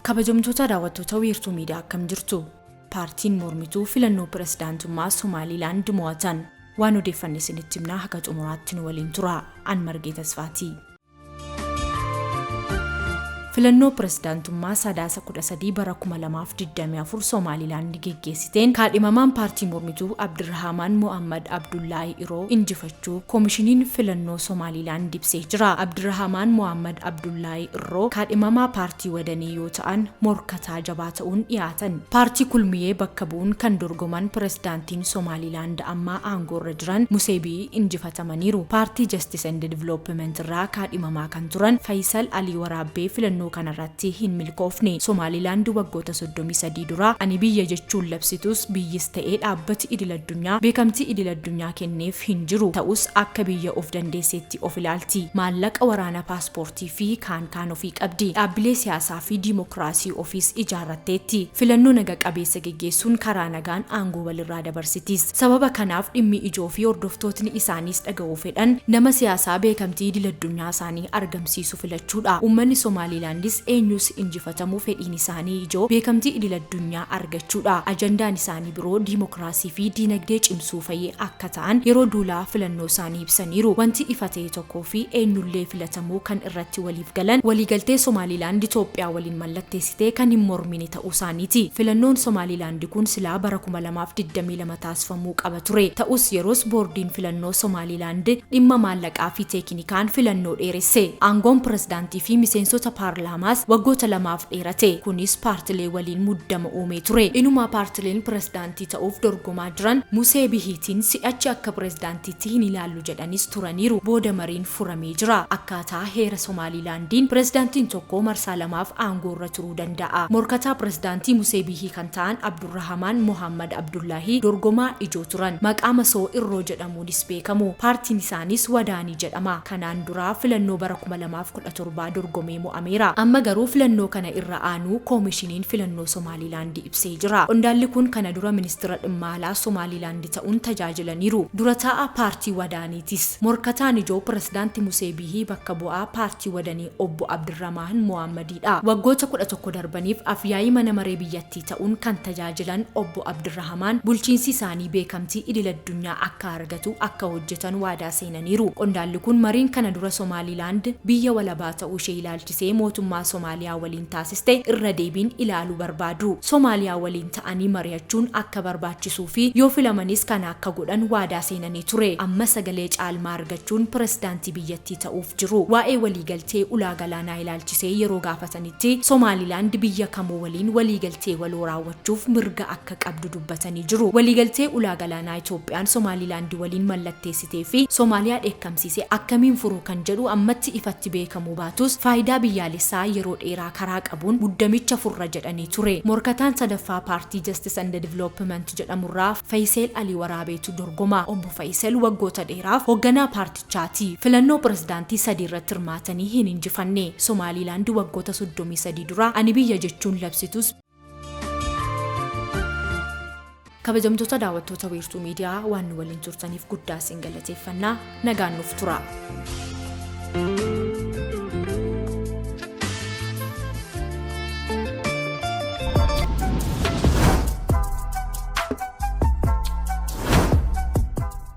Kabajamtoota daawwattoota Wiirtuu Miidiyaa, akkam jirtu? Paartiin mormituu filannoo pirezidaantummaa Somaaliilaand mo'atan. Waan odeeffanne isinitti himnaa, haga xumuraatti nu waliin tura. An Margee Tasfaati. Filannoo pirezidaantummaa Sadaasa 13 bara 2024 Somaaliilaand geggeessiteen kaadhimamaan paartii mormituu Abdirahaamaan Mo'ammad Abdullaahi Iroo injifachuu koomishiniin filannoo Somaaliilaand ibsee jira. Abdirahaamaan Mo'ammad Abdullaahi Irroo kaadhimamaa paartii Wadanii yoo ta'an, morkataa jabaa ta'uun dhiyaatan. Paartii Kulmiyee bakka bu'uun kan dorgoman pirezidaantiin Somaaliilaand ammaa aangoorra jiran Musee Biihii injifatamaniiru. Paartii Justice and Development irraa kaadhimamaa kan turan Faayisal Alii Waraabbee filannoo kanarratti hin milkoofne. Somaaliilaand waggoota 33 dura ani biyya jechuun labsitus, biyyis ta'ee dhaabbati idil addunyaa beekamtii idil addunyaa kenneef hin jiru. Ta'us akka biyya of dandeesseetti of ilaalti. Maallaqa, waraana, paaspoortii fi kaan kaan ofii qabdi. Dhaabbilee siyaasaa fi diimokiraasii ofiis ijaarratteetti. Filannoo naga qabeessa geggeessuun karaa nagaan aangoo walirraa dabarsitis. Sababa kanaaf dhimmi ijoo fi hordoftootni isaaniis dhaga'uu fedhan nama siyaasaa beekamtii idil addunyaa isaanii argamsiisu filachuudha. Uummanni Somaaliilaandis eenyus injifatamuu fedhiin isaanii ijoo beekamtii idil addunyaa argachuudha. Ajandaan isaanii biroo diimokiraasii fi diinagdee cimsuu fa'i akka ta'an yeroo duulaa filannoo isaanii ibsaniiru. Wanti ifa ta'e tokkoo fi eenyullee filatamuu kan irratti waliif galan waliigaltee Somaaliilaand Itoophiyaa waliin mallatteessite kan hin mormine ta'uu isaaniiti. Filannoon Somaaliilaand kun silaa bara 2022 taasifamuu qaba ture. Ta'us yeroos boordiin filannoo Somaaliilaand dhimma maallaqaa fi teekinikaan filannoo dheeresse. Aangoon pirezidaantii fi miseensota paarlaamaas waggoota 2f dheerate. Kunis paartilee waliin muddama uumee ture. Inumaa paartileen pirezidaantii ta'uuf dorgomaa jiran Musee Bihiitiin si'achi akka pirezidaantiitti hin ilaallu jedhanis turaniiru. Booda mariin furamee jira. Akkaataa heera Somaaliilaandiin pirezidaantiin tokko marsaa 2f aangoorra turuu danda'a. Morkataa pirezidaantii Musee Bihii kan ta'an Abdurrahamaan Mohaammad Abdullaahii dorgomaa ijoo turan. Maqaa masoo Irroo jedhamuunis beekamu. Paartiin isaaniis Wadaanii jedhama. Kanaan duraa filannoo bara 2017 dorgomee mo'ameera. Amma garuu filannoo kana irra aanuu koomishiniin filannoo Somaaliilaand ibsee jira. Qondaalli kun kana dura ministira dhimma alaa Somaaliilaand ta'uun tajaajilaniiru. Dura taa'aa paartii Wadaaniitis. Morkataan ijoo pirezidaanti Musee Bihii bakka bu'aa paartii Wadanii obbo Abdirrahmaan Mohaammadiidha. Waggoota 11 darbaniif afyaa'ii mana maree biyyattii ta'uun kan tajaajilan obbo Abdirrahamaan bulchiinsi isaanii beekamtii idil addunyaa akka argatu akka hojjetan waadaa seenaniiru. Qondaalli kun mariin kana dura Somaaliilaand biyya walabaa ta'uu ishee ilaalchisee mootummaa Somaaliyaa waliin taasiste irra deebiin ilaaluu barbaadu. Somaaliyaa waliin ta'anii mari'achuun akka barbaachisuu fi yoo filamanis kana akka godhan waadaa seenanii ture. Amma sagalee caalmaa argachuun pirezidaantii biyyattii ta'uuf jiru. Waa'ee waliigaltee ulaa galaanaa ilaalchisee yeroo gaafatanitti Somaaliilaand biyya kamuu waliin waliigaltee waloo raawwachuuf mirga akka qabdu dubbatanii jiru. Waliigaltee ulaa galaanaa Itoophiyaan Somaaliilaand waliin mallatteessitee fi Somaaliyaa dheekkamsiise akkamiin furu kan jedhu ammatti ifatti beekamuu baatus, faayidaa biyyaalessaa yeroo dheeraa karaa qabuun muddamicha furra jedhanii ture. Morkataan sadaffaa paartii Justice and Development jedhamurraa Fayiseel Alii Waraabeetu dorgoma. Obbo Fayisel waggoota dheeraaf hoogganaa paartichaati. Filannoo pirezidaantii sadii irratti hirmaatanii hin injifanne. Somaaliilaand waggoota 33 dura ani biyya jechuun labsitus, Kabajamtoota daawwattoota Wiirtuu Miidiyaa, waan nu waliin turtaniif guddaa isin galateeffannaa, nagaan nuuf tura.